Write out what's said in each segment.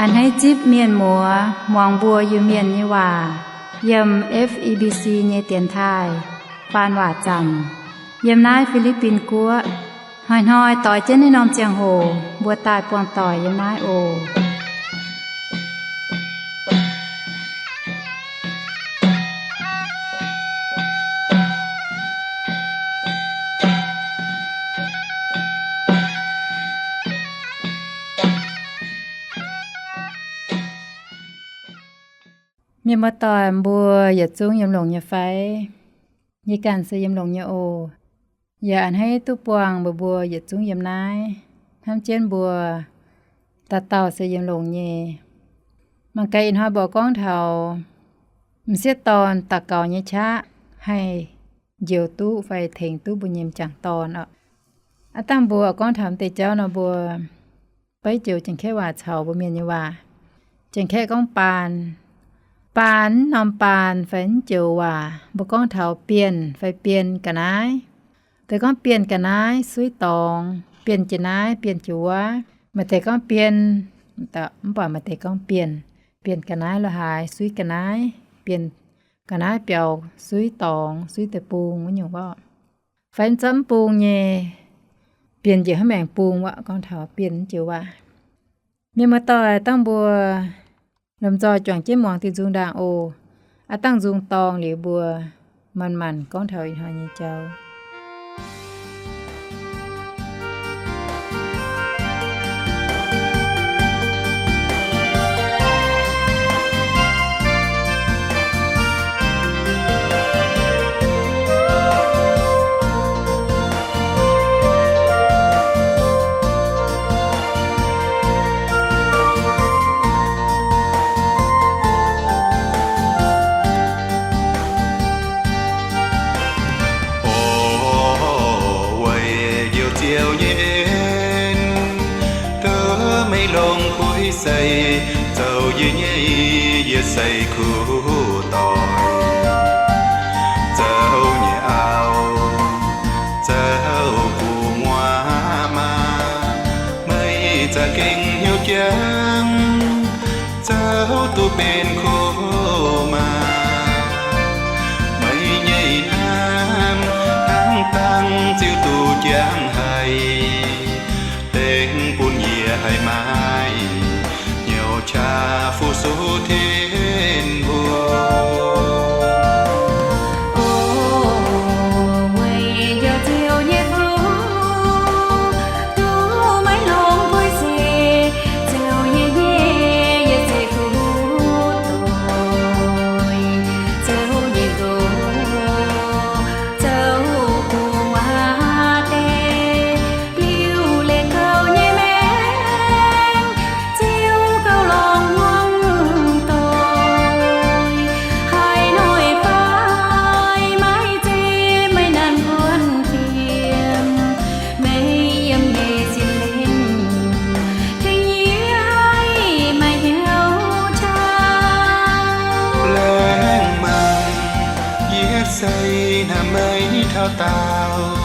Hneiv zipv mienh muoz muangx mbuo Iu-Mienh nyei waac yiem F E B C nyei dienx taaih faan waac zanc yiem naaiv Fi^li^bin Guoqv. Hnoi-hnoi doix jienv naaiv norm ziangh hoc mbuo daaih buangh doic yiem naaiv oc. Mienh muoz-doic mbuo yietc zungv yiem longx nyei fai? Yie ganh se yiem longx nyei oc. Yaac a'hneiv duqv buangh mbuo, mbuo yietc zungv yiem naaiv hnamv jienv mbuo dauh dauh se yiem longx nyei. Mangc gaax ih hnoi mbuo gorngv taux m'sieqv dorn daux gaux nyei qaqv haih njoux duqv fai tengx duqv mbuo nyei m'jangc dorn oc. Aav dangh mbuo gorngv taux m'deix jauv nor, mbuo beiv joux Janx-Kaeqv waac caux mbuo Mienh nyei waac. Janx-Kaeqv gorngv baan. Baan, norm baan fai m'joux waac mbuo gorngv taux bienh fai bienh ga'naaiv. Deix gorngv bienh ga'naaiv suiv dorngx, bienh jiex naaiv, bienh jiex wuov. Maaih deix gorngv bienh, mv baac maaih deix gorngv bienh. Bienh ga'naaiv la'haaix suiv ga'naaiv, bienh ga'naaiv biaux suiv dorngx, suiv deix bung wuov nyungc wuov. Fai m'zapv m'bung nyei, bienh njiec hnangv maengx bung wuov, gorngv taux bienh m'joux waac. Mienh muoz-doic, dangh mbuo lomh nzoih juangc jienv muangx diuh nzung ndaangc oc. Aav dangh nzung dorngh liuz mbuo manc-manc gorngv taux ih hnoi nyei jauv. Orv, weic njoux Ziouv nyei en, duqv meih longx buix seix, zoux yie nyei yietc seix kuv doic. Zoux nyei auv, zoux gu'nguaaz maa, meih za'gengh hnyouv jangx, zoux duqv benx kuv maa. Meih nyei hnamv hnangv dangh ziouc duqv jangx haic, dengv bun yie haih maaih hnyouv qaqv fu-sux Tin-Hungh. O, weic njoux Ziouv nyei fuqv, duqv maiv longx buix seix, zoux yie nyei yietc seix kuv doic, zoux nyei ndoqc, zoux gu'nguaaz deix, liuz leih gauh nyei maengc, Ziouv gauh lorngx hmuangv doic. Haaix noic fai maiv zeiz meih naaic buonv fiem, meih yiem nyei sin-hlen tengx yie haih maaih hnyouv qaqv. Laengz mangc yie se hnamv meih taux daauh,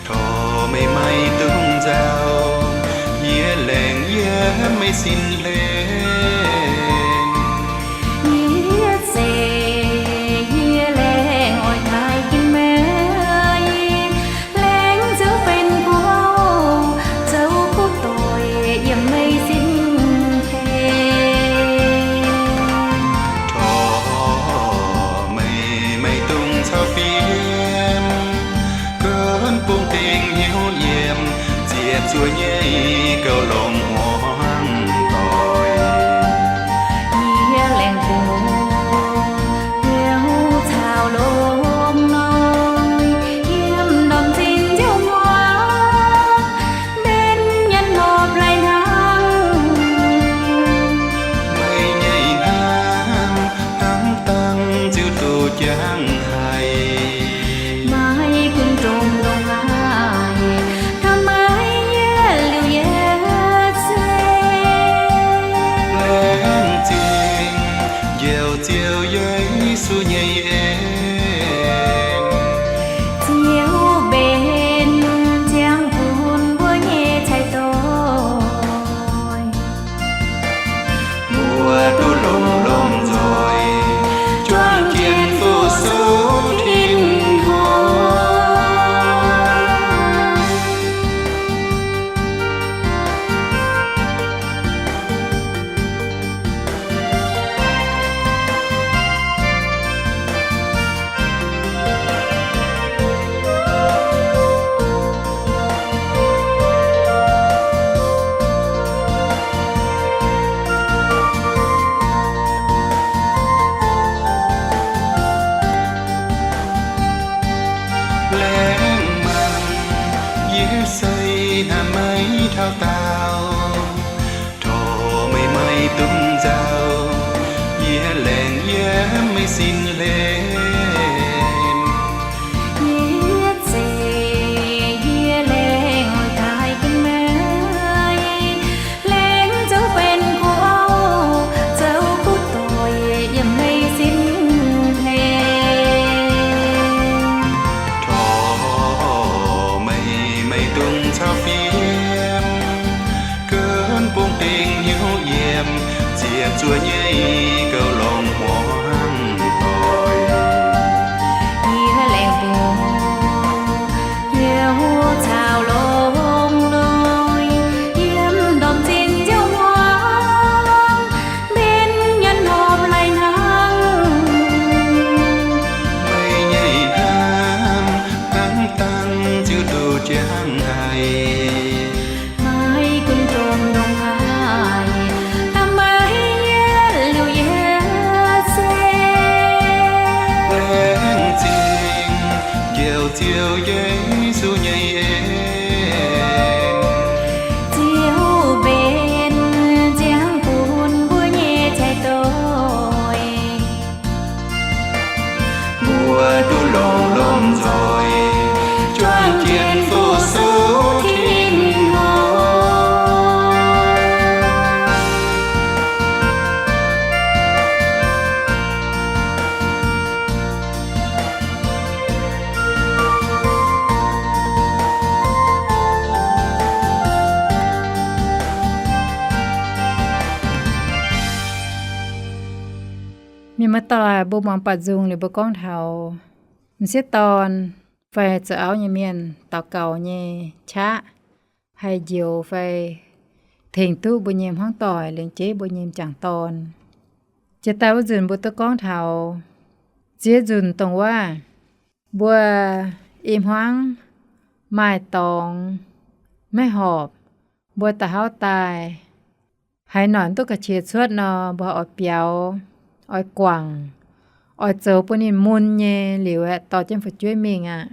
tov meih maiv dungx nzauh, yie laengz yiem meih sin-hlen. Yie se, yie laengz oix taaih ginv meih, laengz zoux benx buoz, zoux kuv doic yiem meih sin-hlen. Tov meih maiv dungx caux fiem, zuov nyei gauh longc muangx doic. Yie laengz bungx hnyouv caux longx loih, yiem ndorm zinh Ziouv hmuangv mbenc nyanc horpc lai-hnangv. Meih nyei hnamv hnangv dangh ziouc duqv jangx haic. Maiv gunv domh ndongc haaix, maiv hietv liuz yie se laengz zingh njoux Ziouv Yesu nyei en. Ziouv mbenc ziangh bun mbuo nyei cai doic. Mbuo duqv longx lomh nzoih juangc jienv fu-sux Tin-Hungh. Mienh muoz-doic, mbuo muangx baeqc nzung liuz mbuo gorngv taux m'sieqv dorn fai zoux auv nyei mienh daux gaux nyei qaqv haih njoux fai tengx duqv mbuo nyei hmuangv doic, liemh jeiv mbuo nyei m'jangc dorn. Jiex daaih wuov nzunc mbuo duqv gorngv taux ziex nzunc dongh wuov mbuo i hmuangv maaih dorngx maiv horpc, mbuo da'hauv daaih haaix noic mv duqv ga'qiex cuotv nor, mbuo oix biaux, oix guangc, oix zoux bun ninh mun nyei liuz aeqv, dorh jienv fu'jueiv mingh aqv.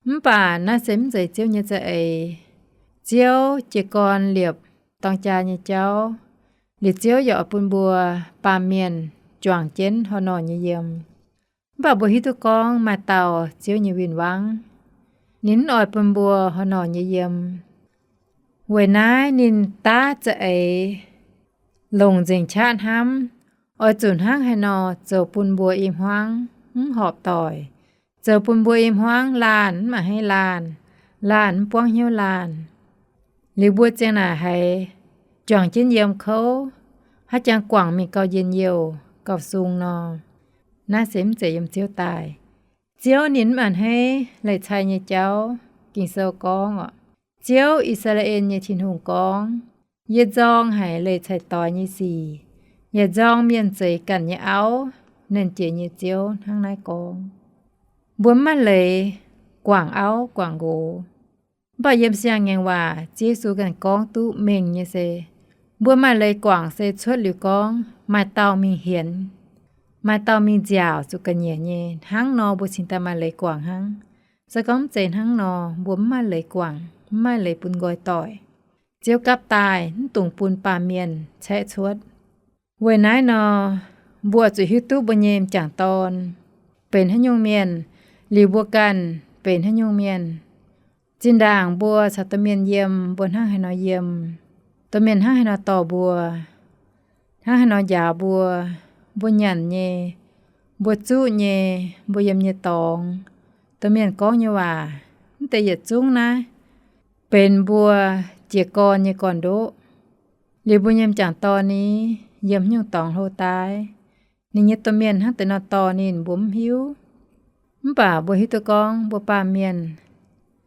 Mv baac naaiv se mv zeiz Ziouv nyei za'eix. Ziouv jiez gorn liepc dorng jaa nyei jauv, liuz Ziouv yaac oix bun mbuo baamh mienh juangc jienv horh norh nyei yiem. Mv baac mbuo hiuv duqv gorngv maaih dauh Ziouv nyei win-wangv, ninh mv oix bun mbuo horh norh nyei yiem. Weic naaiv ninh daav za'eix longc nzengc qaqv hnamv, oix zuqc hnangv haaix nor zoux bun mbuo i hmuangv mv horpc doic, zoux bun mbuo i hmuangv laanh mv a'hneiv laanh, laanh mv buangv hnyouv laanh. Liuz mbuo ziang naaic haiz juangc jienv yiem kouv, haaix jangx guangc mingh gauh njien-youh gauh sung nor, naaiv se mv zeiz yiem Ziouv daaih. Ziouv ninh mv a'hneiv leiz-cai nyei jauv. Ging-Sou gorngv oc, Ziouv, I^saa^laa^en nyei Tin-Hungh gorngv, Yie nzorng haic leiz cai-doix nyei sic, yaac nzorng mienh zeix ganh nyei auv. Nernh Jiex nyei Ziouv hnangv naaiv gorngv. Mbuo mv maaih leiz guangc auv guangc nqox. Mv baac yiem siang-ngaengc waac Ziouv Yesu ganh gorngv duqv mengh nyei se, mbuo maaih leiz guangc se cuotv liuz gorngv maaih dauh mingh hienx, maaih dauh mingh nziaauc zuqc ga'nyiec nyei. Hnangv nor mbuo cingx daaih maaih leiz guangc hnangv. Se gorngv mv zeiz hnangv nor, mbuo mv maaih leiz guangc, mv maaih leiz bun nqoi doic. Ziouv gapv daaih mv dungx bun baamh mienh caeqv cuotv. Weic naaiv nor, mbuo zuqc hiuv duqv mbuo nyei m'jangc dorn benx haaix nyungc mienh, liuz mbuo ganh benx haaix nyungc mienh. Zinh ndaangc mbuo caux domh mienh yiem, mbuo hnangv haaix nor yiem, domh mienh hnangv haaix nor dorh mbuo, hnangv haaix nor njaaux mbuo, mbuo nyanc nyei, mbuo zuqv nyei, mbuo yiem nyei dorngx, domh mienh gorngv nyei waac, mv deix yietc zungv naaiv benx mbuo jiez gorn nyei gorn-ndoqv. Liuz mbuo nyei m'jangc dorn ni yiem haaix nyungc dorngx hlo daaih, ninh nyei domh mienh hnangv deix nor dorh ninh, mbuo mv hiuv. Mv baac mbuo hiuv duqv gorngv mbuo baamh mienh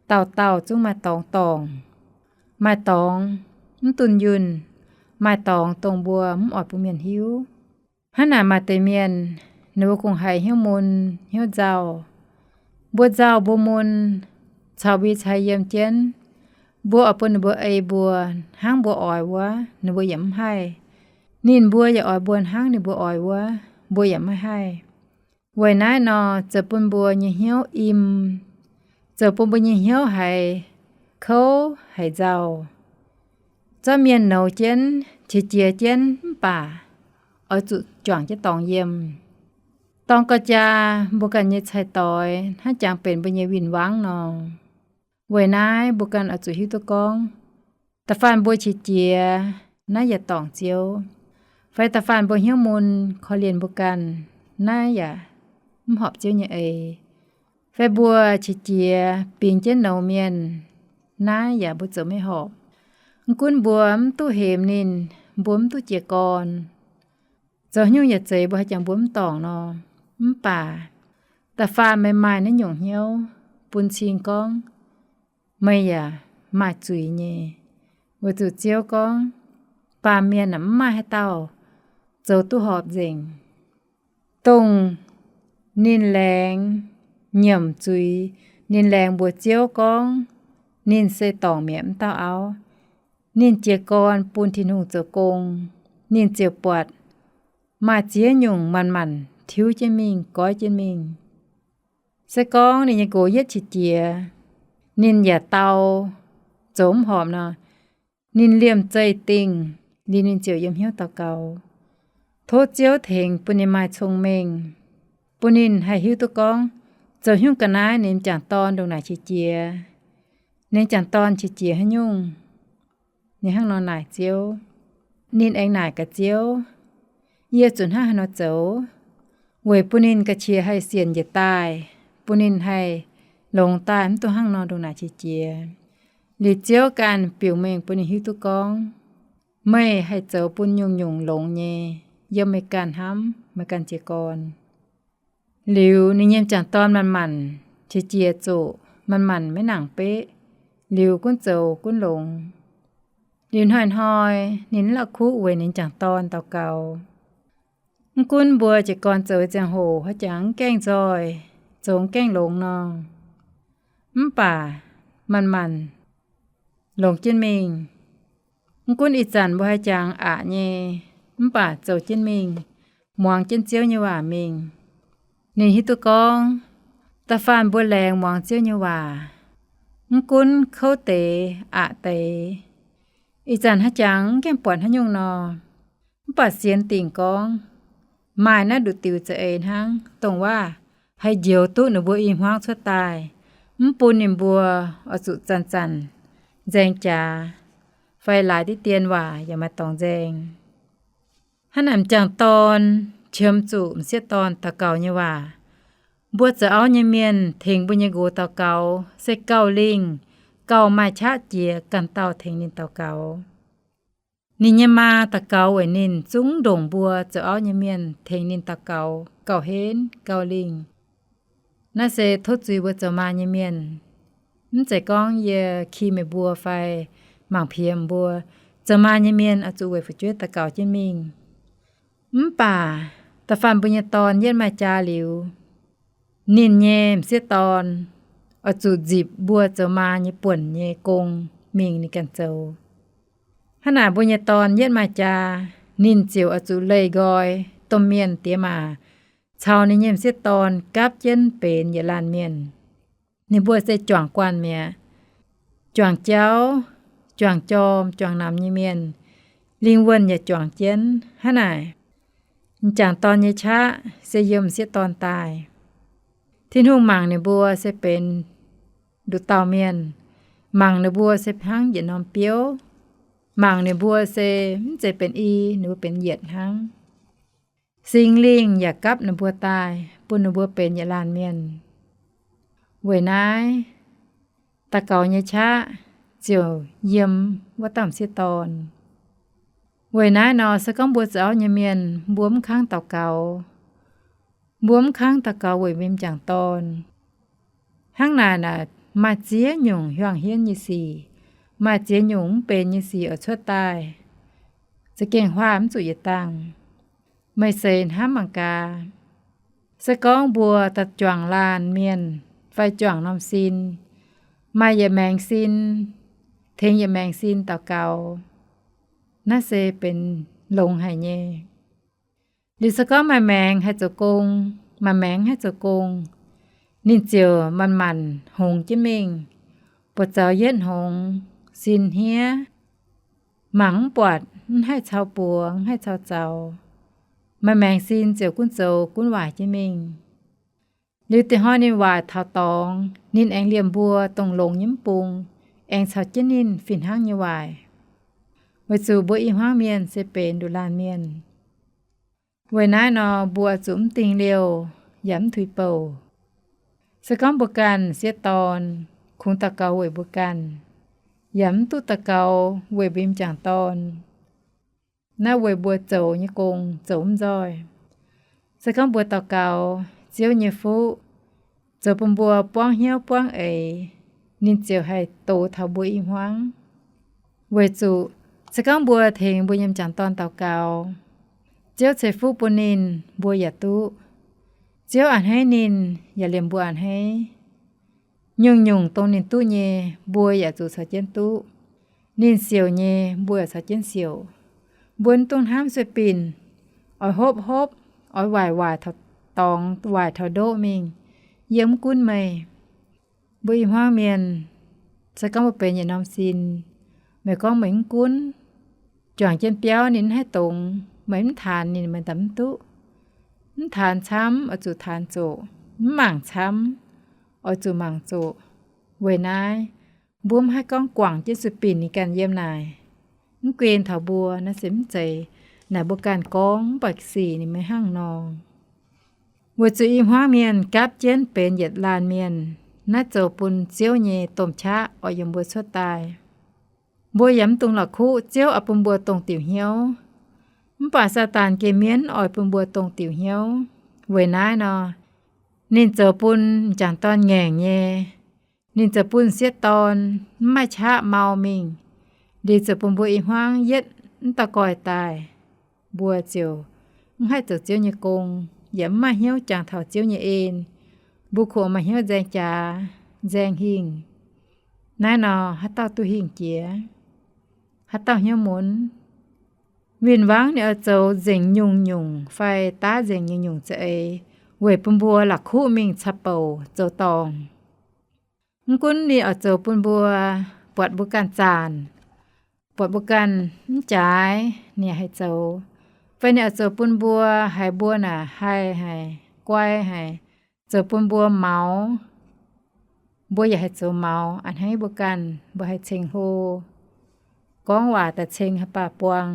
dauh dauh zungv maaih dorngx dorngc, maaih dorngx mv dunh yunh, maaih dorngx dongh mbuo mv oix bun mienh hiuv. Hnangv naaic maaih deix mienh, ninh mbuo kungx haiz hnyouv mun, hnyouv nzauh. Mbuo nzauh mbuo mun, caux mbuo nyei cai yiem jienv, mbuo oix bun ninh mbuo ei mbuo hnangv mbuo oix wuov, ninh mbuo yaac mv haih. Ninh mbuo yaac oix mbuo hnangv ninh mbuo oix wuov, mbuo yaac maiv haih. Weic naaiv nor, zoux bun mbuo nyei hnyouv im, zoux bun mbuo nyei hnyouv haiz kouv haiz nzauh. Zorqv mienh nouz jienv, qiex jiez jienv mv baac oix zuqc juangc jienv dorngx yiem. Dorng gauh jaa mbuo ganh nyei cai-doix hnangv jangx benx mbuo nyei win-wangv nor. Weic naaiv mbuo ganh oix zuqc hiuv duqv gorngv, da'faanh mbuo qiex jiez, naaiv yaac dorngc Ziouv. Fai da'faanh mbuo hnyouv mun korv-lienh mbuo ganh, naaiv yaac mv horpc Ziouv nyei eix. Fai mbuo qiex jiez bingx jienv nouz mienh, naaiv yaac mbuo zoux maiv horpc. Mv gunv mbuo mv duqv hemx ninh, mbuo mv duqv jiez gorn, Zoux haaix nyungc yaac zeiz mbuo haih jangx mbuo mv dorngc nor. Mv baac da'faanh meih maaih naaiv nyungc hnyouv bun cing gorngv, meih yaac maaih zuiz nyei. Weic zuqc Ziouv gorngv, baamh mienh mv maaih haaix dauh zoux duqv horpc nzengc. Dongh ninh laengz nyiemc zuiz, ninh laengz mbuox Ziouv gorngv ninh se dorngc mi'aqv mv dauh auv, ninh jiez gorn bun Tin-Hungh zoux gong, ninh ziouc buatc maaih ziex nyungc manc-manc tiuv jienv mingh, goiv jienv mingh. Se gorngv ninh nyei nqox yietv qiex jiez, ninh yaac dau zoux mv horpc nor, ninh liemh zeih dingh liuz ninh ziouc yiem hnyouv daux gaux, tov Ziouv tengx bun ninh maaih cong-mengh, bun ninh haih hiuv duqv gorngv zoux haaix nyungc ga'naaiv ninh m'jangc dorn ndongc naaic qiex jiez. Ninh m'jangc dorn qiex jiez haaix nyungc? Ninh hnangv nor naaic Ziouv. Ninh aengx naaic gaax Ziouv, yie zuqc hnangv haaix nor zoux, weic bun ninh ga'qiex haih sienx njiec daaih, bun ninh haih longx daaih mv dungx hnangv nor ndongc naaic qiex jiez. Liuz Ziouv ganh biux mengh bun ninh hiuv duqv gorngv, meih haih zoux bun nyungc-nyungc longx nyei, yiem meih ganh hnamv, meih ganh jiez gorn. Liuz ninh nyei m'jangc dorn manc-manc qiex jiez zoqc, manc-manc maiv nangc beqv, liuz gunv zoux gunv longx. Liuz hnoi-hnoi ninh mv la'kuqv weic ninh m'jangc dorn daux gaux. Mv gunv mbuo jiez gorn zoux ziangh hoc haaix jangx mv gaengh nzoih, zoux mv gaengh longx nor, mv baac manc-manc longx jienv mingh. Mv gunv ih zanc mbuo haaix jangx aqc nyei, mv baac zoux jienv mingh, muangx jienv Ziouv nyei waac mingh. Ninh hiuv duqv gorngv, da'faanh mbuo laengz muangx Ziouv nyei waac, mv gunv kouv deix aqc deix, ih zanc haaix jangx mv gaengh buatc haaix nyungc nor, mv baac sienx dingc gorngv maaih naaiv nduqc diuc za'eix hnangv, dongh waac haih njoux duqv ninh mbuo i hmuangv cuotv daaih, mv bun ninh mbuo oix zuqc zanc-zanc nzaeng jaax, fai laaix diqv dien waac yaac maaih dorngx nzaeng. Hnangv naaic m'jangc dorn qiemx zuqc m'sieqv dorn daux gaux nyei waac. Mbuo zoux auv nyei mienh tengx mbuo nyei nqox daux gaux se gauh lingh, gauh maaih qaqv jiex ganh dauh tengx ninh daux gaux. Ninh nyei maa daux gaux weic ninh zungv ndongc mbuo zoux auv nyei mienh tengx ninh daux gaux gauh henv gauh lingh. Naaiv se tov zuiz mbuo zoux maa nyei mienh. Mv zeiz gorngv yie ki meih mbuo fai mangc piex mbuo. Zoux maa nyei mienh oix zuqc weic fu'jueiv daux gaux jienv mingh. Mv baac da'faanh mbuo nyei dorn yietv maaih jaa liuz, ninh nyei m'sieqv dorn oix zuqc nzipc mbuo zoux maa nyei buonc nyei gong mingh ninh ganh zoux. Hnangv naaic mbuo nyei dorn yietv maaih jaa, ninh ziouc oix zuqc leih nqoi domh mienh diex maac caux ninh nyei m'sieqv dorn gapv jienv benx yietc laanh mienh. Ninh mbuo se juangc guanh mi'aqv. Juangc jauv, juangc jorm, juangc namx nyei mienh, lingh wuonh yaac juangc jienv. Hnangv naaic, m'jangc dorn nyei qaqv se yiem m'sieqv dorn daaih. Tin-Hungh mangc ninh mbuo se benx nduqc dauh mienh, mangc ninh mbuo se hnangv yietc norm biouv, mangc ninh mbuo se mv zeiz benx i, ninh mbuo benx yietc hnangv. Singx Lingh yaac gapv ninh mbuo daaih bun ninh mbuo benx yietc laanh mienh. Weic naaiv, daux gaux nyei qaqv ziouc yiem wuov dauh m'sieqv dorn. Weic naaiv nor, se gorngv mbuo zoux auv nyei mienh, mbuo mv kangv daux gaux, mbuo mv kangv daux gaux weic mbuo m'jangc dorn, hnangv naaic naaic maaih ziex nyungc hiuang hienv nyei sic, maaih ziex nyungc mv benx nyei sic oix cuotv daaih, za'gengh huaah mv zuqc yietc dangh. Meih seix hnamv mangc gaax, se gorngv mbuo daaih juangc laanh mienh fai juangc norm sin, maaih yietc maengx sin tengx yietc maengx sin daux gaux, naaiv se benx longx haic nyei. Liuz se gorngv maaih maengx haih zoux gong, maaih maengx haih zoux gong, ninh ziouc manc-manc hngongx jienv mingh, buoz-zaux yietv hngongx, sin hniev, mangc mv buatc, mv haih cau buoz, mv haih cau zaux. Maaih maengx sin ziouc gunv zoux gunv waaic jienv mingh. Liuz da'hnoi ninh waaic taux dorngx, ninh aengx liemh mbuo dongh longx nyei mv bung, aengx caux jienv ninh fih hnangv nyei waaic. Weic zuqc mbuo i hmuangv mienh se benx nduqc laanh mienh. Weic naaiv nor, mbuo zuqc mv dingh liouh yaac mv tuix bouc. Se gorngv mbuo ganh m'sieqv dorn kungx daux gaux weic mbuo ganh, yaac mv duqv daux gaux weic mbuo m'jangc dorn, Naaiv weic mbuo zoux nyei gong zoux mv nzoih. Se gorngv mbuo daux gaux, Ziouv nyei fuqv zoux bun mbuo buangv hnyouv buangv eix, ninh ziouc haih dox taux mbuo i hmuangv. Weic zuqc se gorngv mbuo tengx mbuo nyei m'jangc dorn daux gaux, Ziouv ceix fuqv bun ninh, mbuo yaac duqv. Ziouv a'hneiv ninh yaac liemh mbuo a'hneiv. Nyungc-nyungc dongh ninh duqv nyei, mbuo yaac zuqc caux jienv duqv. Ninh siouc nyei, mbuo yaac caux jienv siouc. Mbuo mv dungx hnamv sueih binc, oix hopv hopv, oix waaic waaic taux dorngx, waaic taux ndoqv mingh. Yie mv gunv meih. Mbuo i hmuangv mienh, se gorngv mbuo benx yietc norm sin, meih gorngv meih mv gunv, juangc jienv biauv ninh mv haih dongz, meih mv taanx ninh, meih daaih mv duqv. Mv taanx camv oix zuqc taanx zoqc, mv mangc camv oix zuqc mangc zoqc. Weic naaiv, mbuo mv haih gorngv guangc jienv sueih binc ninh ganh yiem naaic. Mv guen taux mbuo, naaiv se mv zeiz naaic mbuo ganh gorngv, mv baac sic ninh maiv hnangv nor. Weic zuqc i hmuangv mienh gapv jienv benx yietc laanh mienh, naaiv zoux bun Ziouv nyei domh qaqv oix yiem mbuo cuotv daaih. Mbuo yaac mv dungx la'kuqv Ziouv oix bun mbuo dongh diuc hnyouv. Mv baac Saadaan geh mienv oix bun mbuo dongh diuc hnyouv. Weic naaiv nor, ninh zoux bun m'jangc dorn ngaengc nyei. Ninh zoux bun sieqv dorn mv maaih qaqv mau mingh. Liuz zoux bun mbuo i hmuangv yietv mv dauh goih daaih. Mbuo ziouc mv haih zoux Ziouv nyei gong, yaac mv maaih hnyouv jangx taux Ziouv nyei en. Mbuo kungx maaih hnyouv nzaeng jaax, nzaeng hingh. Naaiv nor haaix dauh duqv hingh jiex? Haaix dauh hnyouv mun? Win-wangv ninh oix zoux nzengc nyungc-nyungc fai daav nzengc nyungc-nyungc za'eix, weic bun mbuo la'kuqv mingh caux bouc zoux dorngc. Mv gunv ninh oix zoux bun mbuo buatc mbuo ganh zaanc, buatc mbuo ganh mv jaaix, ninh haih zoux. Fai ninh oix zoux bun mbuo haiz mbuo naaic haih haic, guai haic, zoux bun mbuo maux, mbuo yaac haih zoux maux, a'hneiv mbuo ganh, mbuo haih ceng hlo, gorngv waac daaih ceng haaix baac buang.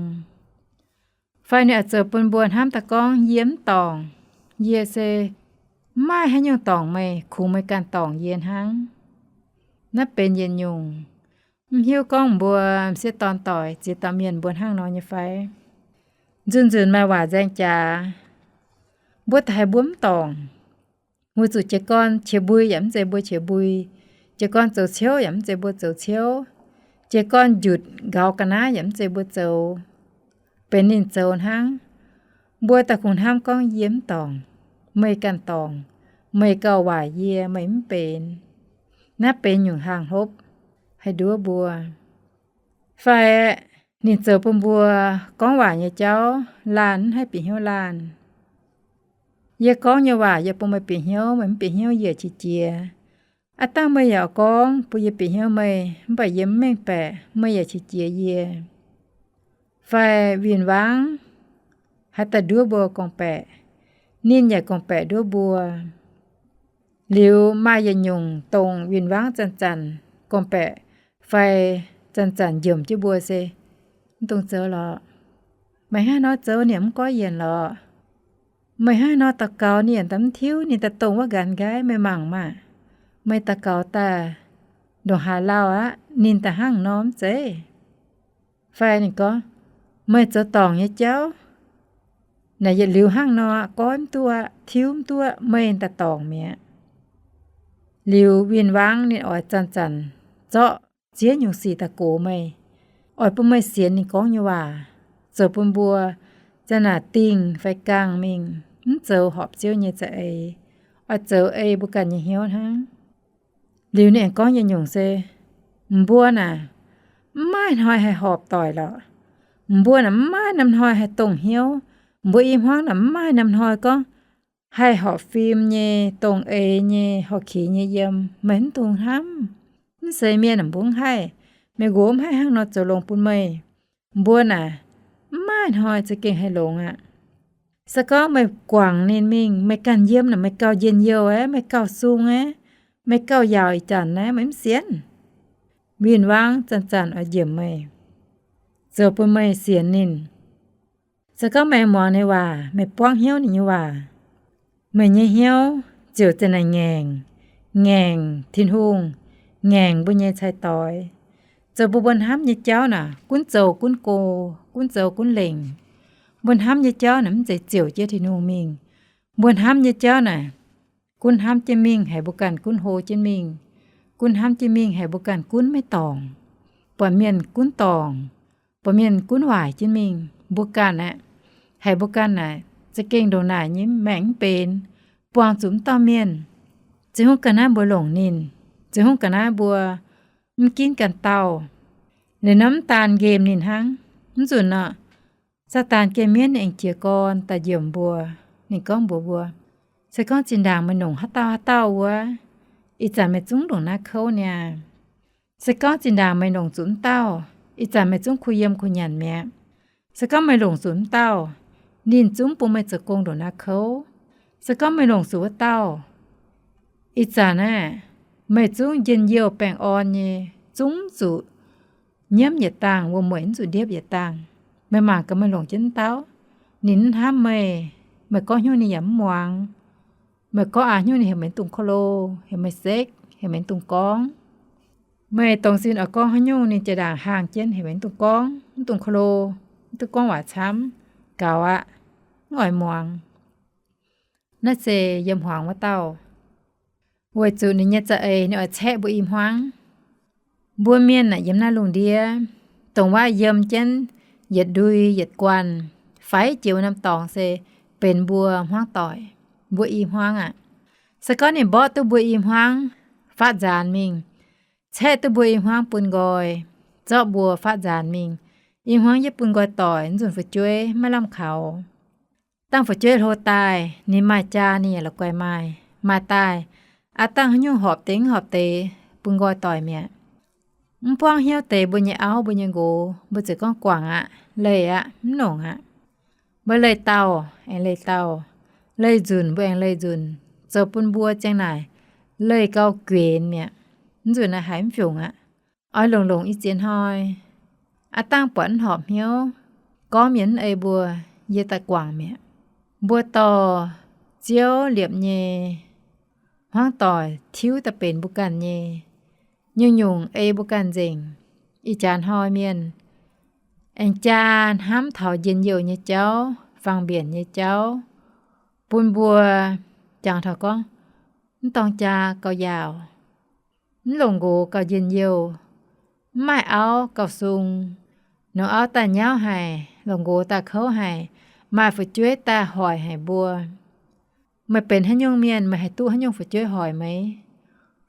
Fai ninh oix zoux bun mbuo hnamv daaih gorngv, yie mv dorngc, yie se mv maaih haaix nyungc dorngc meih, kungx meih ganh dorngc yie hnangv. Naaiv benx yietc nyungc. Mv hiuv gorngv mbuo m'sieqv dorn doic ziex dauh mienh mbuo hnangv nor nyei fai? Nzunc-nzunc maaih waac nzaeng jaax, mbuo da'haiz mbuo mv dorngc. Weic zuqc jiez gorn qiex mbui yaac mv zeiz mbuo qiex mbui, jiez gorn zoux ciouv yaac mv zeiz mbuo zoux ciouv, jiez gorn njutc nqaux ga'naaiv yaac mv zeiz mbuo zoux, benx ninh zoux hnangv. Mbuo daaih kungx hnamv gorngv, yie mv dorngc, meih ganh dorngc, meih gauh waaic yie, meih mv benx. Naaiv benx nyungc hlang hlopv haih nduov mbuo. Fai ninh zoux bun mbuo gorngv waac nyei jauv laanh mv haih bieqc hnyouv laanh. Yie gorngv nyei waac yie bun meih bieqc hnyouv, meih mv bieqc hnyouv yie qiex jiez. Aav dangh meih yaac gorngv bun yie bieqc hnyouv meih, mv baac yie mv mengh baeqc, meih yaac qiex jiez yie. Fai win-wangv haaix daaih nduov mbuo gorngv-baeqc, ninh yaac gorngv-baeqc nduov mbuo. Liuz maaih yietc nyungc dongh win-wangv zanc-zanc gorngv-baeqc fai zanc-zanc njiemc jienv mbuo se, mv dungx zoux lorqc. Meih hnangv nor zoux ninh mv goiv yienc lorqc. Meih hnangv nor daux gaux ninh yaac daaih mv tiuv, ninh daaih dongh wuov nqanx nqaiv, meih mangc maah. Meih daux gaux daaih ndongc haaix lauh aqv, ninh daaih hnangv nor mv zeiz. Fai ninh gorngv, meih zoux dorngc nyei jauv naaic yietc liuz hnangv nor, goiv mv duqv, tiuv mv duqv, meih daaih dorngc mi'aqv. Liuz win-wangv ninh oix zanc-zanc zorqv ziex nyungc sic daaih gox meih, oix bun meih sienx ninh gorngv nyei waac, zoux bun mbuo za'naaic dingh fai gangh mingh, mv zoux horpc Ziouv nyei za'eix, oix zoux ei mbuo ganh nyei hnyouv hnangv. Liuz ninh aengx gorngv yietc nyungc se, mbuo naaic mv maaih hnoi haih horpc doic lorqc. Mbuo naaic mv maaih norm hnoi haih dongh hnyouv. Mbuo i hmuangv naaic mv maaih norm hnoi gorngv haih horpc fim nyei, dongh eix nyei, horpc kix nyei yiem. Meih mv dungx hnamv. Mv zeiz mienh mbuo mv haih. Meih nqox mv haih hnangv nor zoux longx bun meih. Mbuo naaic mv maaih hnoi za'gengh haih longx aqv. Se gorngv meih guangc ninh mingh, meih ganh yiem naaic meih gauh njien-youh aqv, meih gauh sung aqv, meih gauh yaauc ih zanc aqv, meih mv sienx. Win-wangv zanc-zanc oix njiemc meih, zoux bun meih sienx ninh. Se gorngv meih muangx ninh waac, meih buangv hnyouv ninh nyei waac, meih nyei hnyouv ziouc za'naaic ngaengc, ngaengc Tin-Hungh, ngaengc mbuo nyei cai-doix. Zoux bun mbuo hnamv nyei jauv naaic gunv zoux gunv go, gunv zoux gunv lengc. Mbuo hnamv nyei jauv naaic mv zeiz ziouc jienv Tin-Hungh mingh. Mbuo hnamv nyei jauv naaic, gunv hnamv jienv mingh, haiz mbuo ganh gunv hlo jienv mingh. Gunv hnamv jienv mingh, haiz mbuo ganh gunv maiv dorngc, buatc mienh gunv dorngc, buatc mienh gunv waaic jienv mingh. Mbuo ganh aeqv, haiz mbuo ganh naaic za'gengh ndongc naaic nyei maengc mv benx, buangh zuqc mv dauh mienh. Ziouv Tin-Hungh ga'naaiv mbuo longc ninh. Ziouv Tin-Hungh ga'naaiv mbuo mv ginv ganh dauh. Liuz nor mv daan nqemh ninh hnangv. Mv nzunc nor, Saadaan geh mienv ninh aengx jiez gorn daaih njiemc mbuo. Ninh gorngv mbuox mbuo, se gorngv zinh ndaangc meih longc haaix dauh haaix dauh wuov, ih zanc meih zungv ndongc naaiv kouv niaa. Se gorngv zinh ndaangc meih longc zuqc mv dauh, ih zanc meih zungv kuh yiem kuh nyanc mi'aqv. Se gorngv meih longc zuqc mv dauh, ninh zungv bun meih zoux gong ndongc naaiv kouv. Se gorngv meih longc zuqc wuov dauh, ih zanc aeqv, meih zungv njien-youh baengh orn nyei, zungv zuqc nyiemv yietc dangh, wuom-mueic mv zuqc ndiepv yietc dangh. Meih mangc gaax meih longc jienv mv dauh, ninh mv hnamv meih. Meih gorngv haaix nyungc ninh yaac mv muangx. Meih gorngv aax haaix nyungc ninh heuc meih mv dungx ko lo, heuc meih sekv, heuc meih mv dungx gorngv. Meih dongh sin oix gorngv haaix nyungc ninh jiex ndaangc haangh jienv heuc meih mv dungx gorngv, mv dungx ko lo, mv dungx gorngv waac camv. Gaux aqv. Mv oix muangx. Naaiv se yiem hmuangx wuov dauh. Weic zuqc ninh nyei za'eix ninh oix caeqv mbuo i hmuangv. Mbuo mienh naaic yiem naaiv lungh ndiev, dongh waac yiem jienv yietc ndui yietc guanh, faix jiex wuov norm dorngx se benx mbuo hmuangv doic, mbuo i hmuangv aqv. Se gorngv ninh mborqv duqv mbuo i hmuangv faatv nzaanx mingh, caeqv duqv mbuo i hmuangv bun nqoi, zorqv mbuo faatv nzaanx mingh, i hmuangv yietv bun nqoi doic, nzunc fu'jueiv maiv lamh kaux. Dangh fu'jueiv hlo daaih, ninh maaih jaa ninh yaac la'guaih maaih, maaih daaih, aav dangh haaix nyungc horpc deix mv horpc deix bun nqoi doic mi'aqv. Mv buangv hnyouv deix mbuo nyei auv mbuo nyei nqox, mbuo ziouc gorngv guangc aqv, leih aqv, mv longc aqv. Mbuo leih dauh aengx leih dauh, leih nzunc mbuo aengx leih nzunc, zoux bun mbuo ziang naaic leih gau guenx mi'aqv. Mv nzunc naaiv haiz mv fiungc aqv. Oix longc longc i ziex hnoi, aav dangh buatc mv horpc hnyouv, gorngv mienh mv ei mbuo, yie daaih guangc mi'aqv. Mbuo dorh Ziouv liepc nyei hmuangv doic tiuv daaih benx mbuo ganh nyei, nyungc-nyungc ei mbuo ganh nzengc. Ih jaax hnoi mienh aengx jaa hnamv taux njien-youh nyei jauv, fangx-mbienc nyei jauv, bun mbuo jangx taux gorngv, mv dorng jaa gauh yaauc, mv longc nqox gauh njien-youh, mv maaih auv gauh sung. Longc auv daaih nyauv haic, longc nqox daaih kouv haic, maaih fu'jueiv daaih hoic haic mbuo. Meih benx haaix nyungc mienh, meih haih duqv haaix nyungc fu'jueiv hoic meih?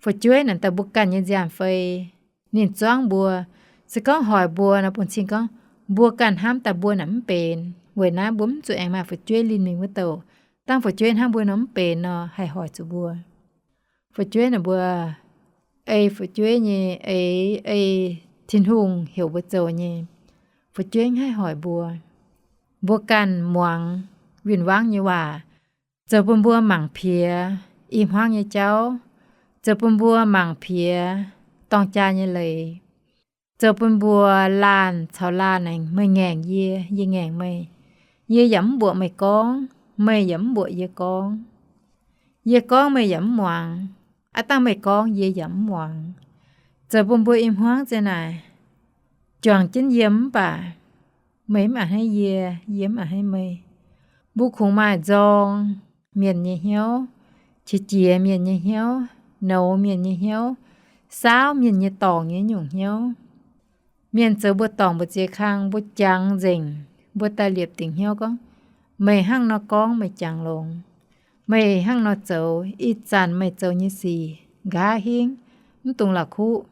Fu'jueiv naaic daaih mbuo ganh nyei nziaamv-fei. Ninh zuangv mbuo, se gorngv hoic mbuo nor, bun cing gorngv mbuo ganh hnamv daaih mbuo naaic mv benx. Weic naaiv mbuo mv zuqc aengx maaih fu'jueiv linh mingh wuov douc. Dangh fu'jueiv hnamv mbuo nor mv benx nor, haih hoic zuqc mbuo. Fu'jueiv naaic mbuo ei fu'jueiv nyei, ei, ei Tin-Hungh heuc mbuo zoux nyei. Fu'jueiv mv haih hoic mbuo. Mbuo ganh muangx win-wangv nyei waac, zoux bun mbuo mangc piex i hmuangv nyei jauv, zoux bun mbuo mangc piex dorng jaa nyei leiz, zoux bun mbuo laanh caux laanh aengx, meih ngaengc yie, yie ngaengc meih. Yie yaac mv mbuoqc meih gorngv, meih yaac mv mbuoqc yie gorngv. Yie gorngv meih yaac mv muangx, aav dangh meih gorngv yie yaac mv muangx. Zoux bun mbuo i hmuangv ziang naaic juangc jienv yiem mv baac meih mv a'hneiv yie, yie mv a'hneiv meih. Mbuo kungx maaih nzorng mienh nyei hnyouv, qiex jiez mienh nyei hnyouv, nouz mienh nyei hnyouv, saauv mienh nyei dorngc nyei nyungc hnyouv. Mienh zoux mbuo dorngc mbu'ziex kang, mbuo jangx nzengc, mbuo daaih liepc dingc hnyouv gorngv, meih hnangv nor gorngv meih jangx longx, meih hnangv nor zoux, ih zanc meih zoux nyei sic nqa'haav hingv, mv dungx la'kuqv.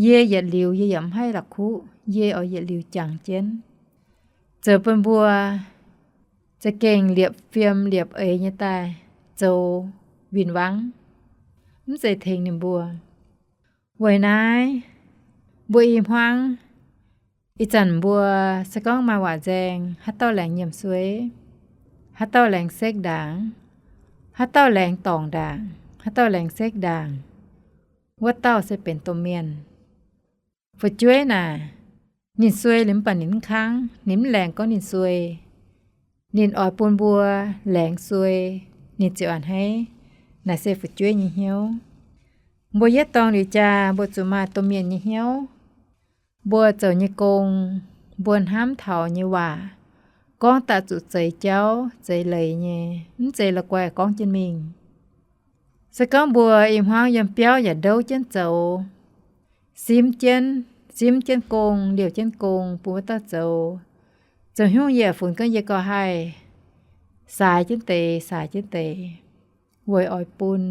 Yie yietc liuz yie yaac mv haih la'kuqv, yie oix yietc liuz jangx jienv. Zoux bun mbuo za'gengh liepc fiem liepc eix nyei daaih zoux win-wangv, mv zeiz tengx ninh mbuo. Weic naaiv, mbuo i hmuangv, ih zanc mbuo se gorngv maaih waac nzaeng, haaix dauh laengz nyiemc suei, haaix dauh laengz sekv ndaangc, haaix dauh laengz dorngc ndaangc, haaix dauh laengz sekv ndaangc, wuov dauh se benx domh mienh. Fu'jueiv naaic, ninh suei liuz mv baac ninh mv kangv, ninh mv laengz gorngv ninh suei. Ninh oix bun mbuo laengz suei, ninh ziouc a'hneiv. Naaic se fu'jueiv nyei hnyouv. Mbuo yietv dorngh liuz jaa, mbuo zuqc maaih domh mienh nyei hnyouv. Mbuo zoux nyei gong, mbuo hnamv taux nyei waac, gorngv daaih zuqc zeix jauv zeix leiz nyei, mv zeiz la'guaih gorngv jienv mingh. Se gorngv mbuo i hmuangv yiem biauv yaac ndouv jienv zoux, simv jienv, simv jienv gong, liouh jienv gong bun wuov dauh zoux, zoux haaix nyungc yaac funx gorngv yie gauh haih saaix jienv deix, saaix jienv deix, weic oix bun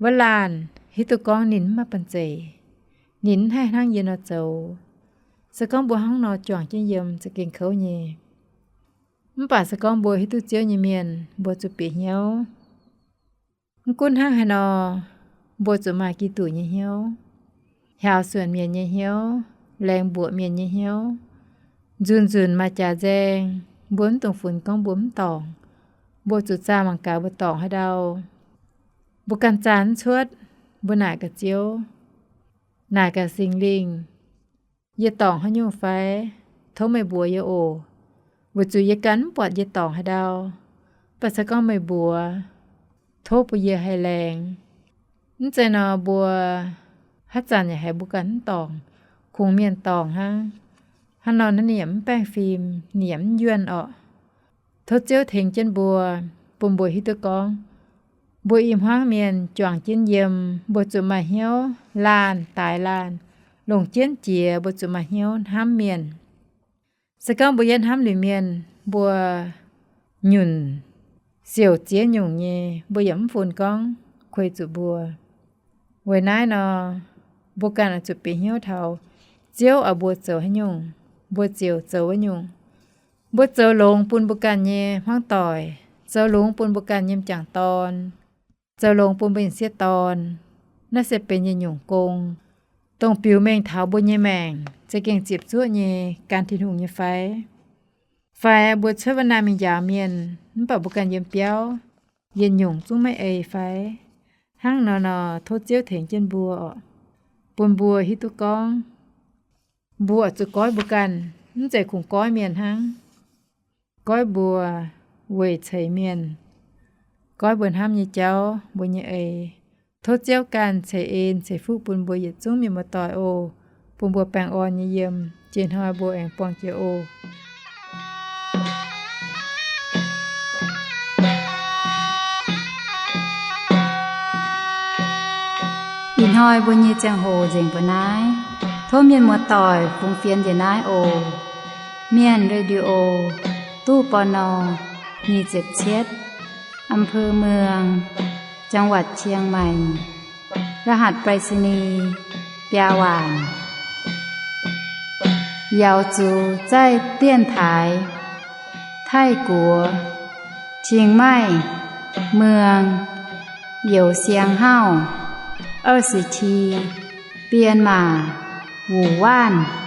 wuov laanh hiuv duqv gorngv ninh mv maaih banh zeic, ninh mv haih hnangv yie nor zoux. Se gorngv mbuo hnangv nor juangc jienv yiem za'gengh kouv nyei. Mv baac se gorngv mbuo hiuv duqv Ziouv nyei mienh, mbuo zuqc bieqc hnyouv. Mv gunv hnangv haaix nor, mbuo zuqc maaih Giduc nyei hnyouv, hiaaux suonc mienh nyei hnyouv, laengz mbuoqc mienh nyei hnyouv. Nzunc nzunc maaih jaax nzaeng, mbuo mv dungx funx gorngv mbuo mv dorngc. Mbuo zuqc zaah mangc gaax mbuo dorngc haaix ndau. Mbuo ganh zaah mv cuotv, mbuo naaic gaax Ziouv, naaic gaax Singx Lingh, yie dorngc haaix nyungc fai? Tov meih mbuox yie oc. Weic zuqc yie ganh mv buatc yie dorngc haaix ndau. Mv baac se gorngv meih mbuox, tov bun yie haih laengz. Mv zeiz nor mbuo haaix zanc yaac haiz mbuo ganh mv dorngc, kungx mienh dorngc hnangv. Hnangv nor naaiv ninh yaac mv baengh fim, ninh yaac mv yuonh orqc. Tov Ziouv tengx jienv mbuo, bun mbuo hiuv duqv gorngv mbuo i hmuangv mienh juangc jienv yiem, mbuo zuqc maaih hnyouv laanh daaix laanh, longc jienv jiex mbuo zuqc maaih hnyouv hnamv mienh. Se gorngv mbuo yiem hnamv liuz mienh, mbuo nyunc siouc ziex nyungc nyei, mbuo yaac mv funx gorngv kuei zuqc mbuo. Weic naaiv nor, mbuo ganh oix zuqc bieqc hnyouv taux Ziouv oix mbuo zoux haaix nyungc, mbuo ziouc zoux wuov nyungc. Mbuo zoux longx bun mbuo ganh nyei hmuangv doic, zoux longx bun mbuo ganh nyei m'jangc dorn, zoux longx bun mbuo nyei sieqv dorn. Naaiv se benx yietc nyungc gong, dongh biux mengh taux mbuo nyei maengc za'gengh ziepc zuoqv nyei gan Tin-Hungh nyei fai? Fai mbuo cuotv wuov naamh mingh njaaux mienh, mv baac mbuo ganh yiem biauv yietc nyungc zungv maiv ei fai? Hnangv nor nor, tov Ziouv tengx jienv mbuo oc, bun mbuo hiuv duqv gorngv mbuo zuqc goiv mbuo ganh, mv zeiz kungx goiv mienh hnangv. Goiv mbuo weic ceix mienh, goiv mbuo hnamv nyei jauv, mbuo nyei eix. Tov Ziouv ganh ceix en ceix fuqv bun mbuo yietc zungv mienh muoz-doic oc, bun mbuo baengh orn nyei yiem. Jiex hnoi mbuo aengx buangh jiex oc. Ih hnoi mbuo nyei ziangh hoc nzengc mbuo naaiv. Tov mienh muoz-doic fungx fienx njiec naaiv oc. Mienh Radio, ตู้ ปณ. nyic ziepc cietv, อำเภอเมือง จังหวัดเชียงใหม่ รหัสไปรษณีย์ biaa waanc. Yaux zuqc zaih dienx taaix Taiv-Guoqv, Cing Maih, Muong, Youz Siang Hauv, 二十七, Bienh Maac, Wuc Waanv.